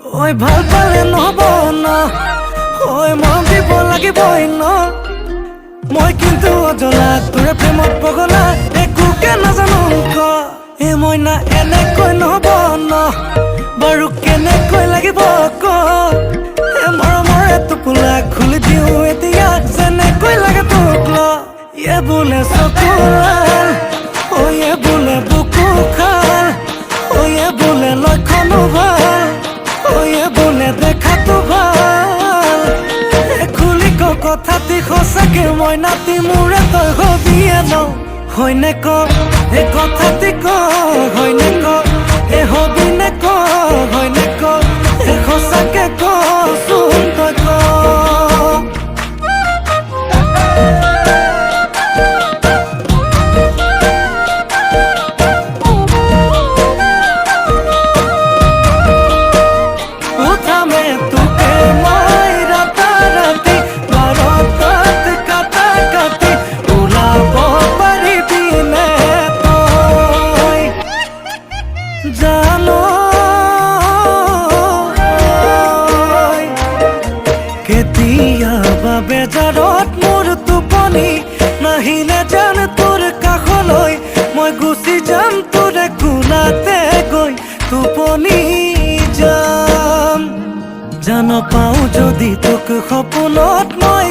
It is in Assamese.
ঐ ভাল পালে নহ'ব ন, ঐ মৰম দিব লাগিবই ন। মই কিন্তু অজলা, তোৰে প্ৰেমত পগলা, একোকে নাজানো ক। এ মইনা এনেকৈ নহ'ব ন, বাৰু কেনেকৈ লাগিব ক। এ মৰমৰে টোপোলা খুলি দিওঁ এতিয়া, যেনেকৈ লাগে তোক ল। এ বোলে চকুলাল, ঐ এ বোলে বুকু খাল, ঐ এ বোলে লক্ষণো ভাল, ঐ এ বোলে দেখাতো ভাল। এ খুলি ক কথাটি সঁচাকে মই নাতি মোৰে তই হবিয়ে ন, হয়নে ক? এ কথাটি ক, হয়নে ক? এ হবিনে ক, হয়নে ক? এ সঁচাকে কচোন তই ক। উঠামে তোকে মই ৰাতাৰাতি, বাৰটাত কাটা কাটি ওলাব পাৰিবিনে তই? জানো কেতিয়াবা বেজাৰত মোৰ টোপনি নাহিলে জান তোৰ কাষলৈ মই গুচি যাম, তোৰে কোলাতে গৈ টোপনি যাম। জান পাওঁ যদি তোক সপোনত মই